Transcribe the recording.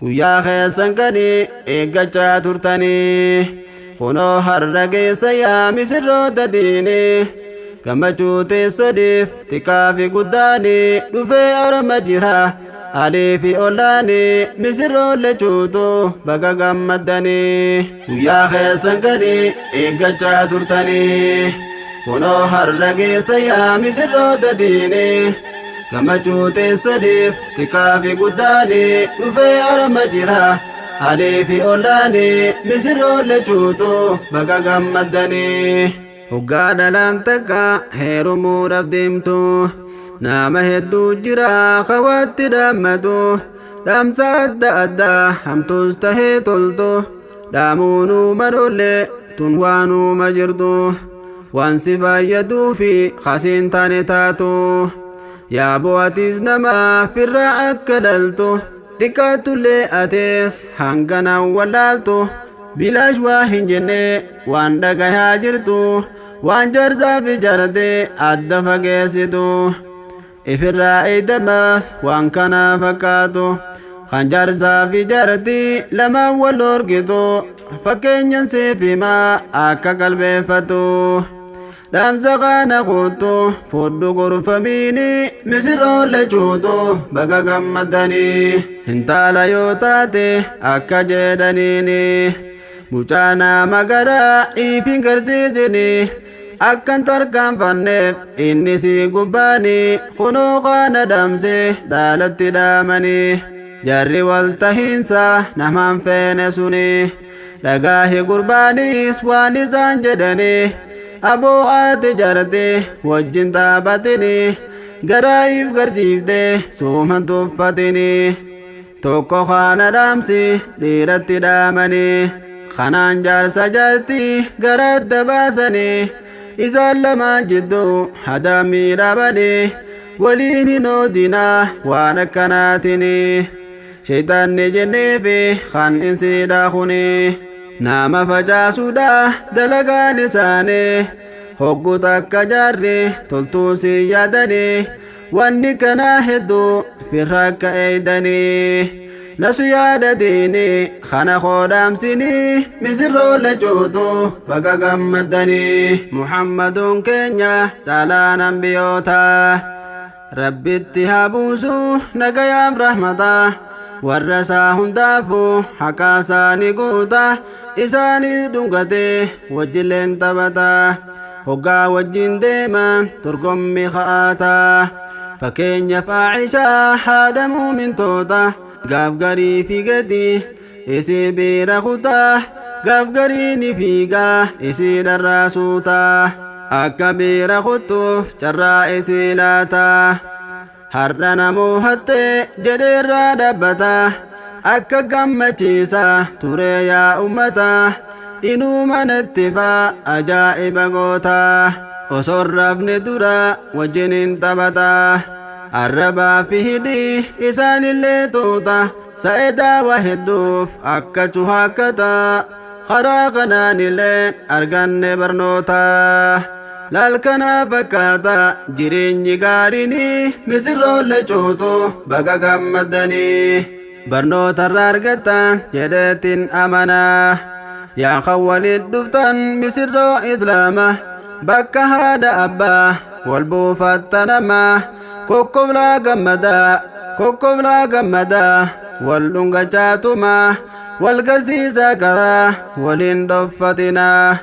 Guyyaa keessan kanii eeggachaa turtanii, kunoo har'a keessa yaa misirroota diinii. Gammachuu teessaniif xiqqaa fi guddaanii dhufee orma jira. Alii fi ollaanii misirroon lechuutu baga gammaddanii. Guyyaa keessan kanii eeggachaa turtanii, kunoo har'a keessa yaa misirroota diinii. Gammachuu teessaniif xiqqaa fi guddaanii dhufee orma jira. Alii fi ollaanii misirroon lechuutu baga gammaddanii. Hoggaa dhalaan takka heerumuudhaaf deemtu, nama hedduu jira kawaatti dhaammatu. Dhaamsa adda addaa hamtuus tahee toltu dhaamuunuu madoollee tun waanuma jirtu, waan si fayyaduu fi kasiin taane taatu. Yaa bo'atis nama firraa akka dhaltu xiqqaattullee atees hanganaan wallaaltu, bilaash waa hin jenne waan dhagayaa jirtu, waan jaarsaa fi jaartee adda fageessitu. Ifirraa eeydamas waan kana fakkaatu, kan jaarsaa fi jaartii lamaan wal horgitu, fakkeenyan siif himaa akka qalbeeffatu. Dhaamsa kana kuttu fudhu gorfamiini, misirroon lechuutu baga gammaddanii. Hintaala yoo taate akka jedhaniini, mucaa nama garaa ifin garsiisini, akkan tarkaanfanneef inni si gubbaani. Kunoo kana dhamse dhaalatti dhaamanii, jarri wal tahiinsa namaan feene suni. Dhagaahi gurbaanis waan isaan jedhanii, aboo ati jarte wajjin taphatini, garaa if garsiifte suuman tuffatini. Tokko kana dhaamsi dhiiratti dhaamanii, kanaan jaarsa jaartii gara adda baasanii, isaan lamaan jidduu hadaamii dhaabanii, waliin hin oodinaa waan akkanaatini. Shayxaanni jenneefi kan insiidha kuni nama facaasuudha dalagaan isaanii. Hoggu takka jaarri toltuu si yaadanii, wanni kanaa hedduu firra akka eeydanii. Nasu yaada diinii kana koodhaamsinii, misirroo lachuutu baga gammaddanii. Muhammaduun keenya caalaan ambiyootaa, Rabbitti haa buusu nagayaaf rahmata, warra isaa hundaafuu haqaa isaanii guuta. Isaanii dhungatee wajjileen taphata, hoggaa wajjin deeman dorgommii ka'aata. Fakkeenyaaf Aaishaa haadha muumintoota, gaaf garii fi gadi isii biira kutaa, gaaf garii ni fiigaa isii dharraa suutaa, akka biira kuttuuf carraa isii laata. Har'a namuu hattee jedheerraa dhaabbata, akka gammachiisa ture yaa ummata, inuu manatti faa ajaa'iba goota. Osoo rafne dura wajjiniin taphata, arrabaa fi hidhii isaanillee tuuta, sa'edaa waa hedduuf akka cuhaakkata. Karaa kanaanillee arganne barnoota. Laal kanaa fakkaata jireenyi gaariini, misirroon lechuutu baga gammaddanii. Barnoota irraa argattan jedheetin amanaa. Yaa kan walit dhuftan misirroo islaama, bakka haadha abbaa wal buufattanama, kokkoblaa gammadaa, kokkoblaa gammadaa, wal dhungachaatuma wal garsiisa karaa waliin dhoffatinaa.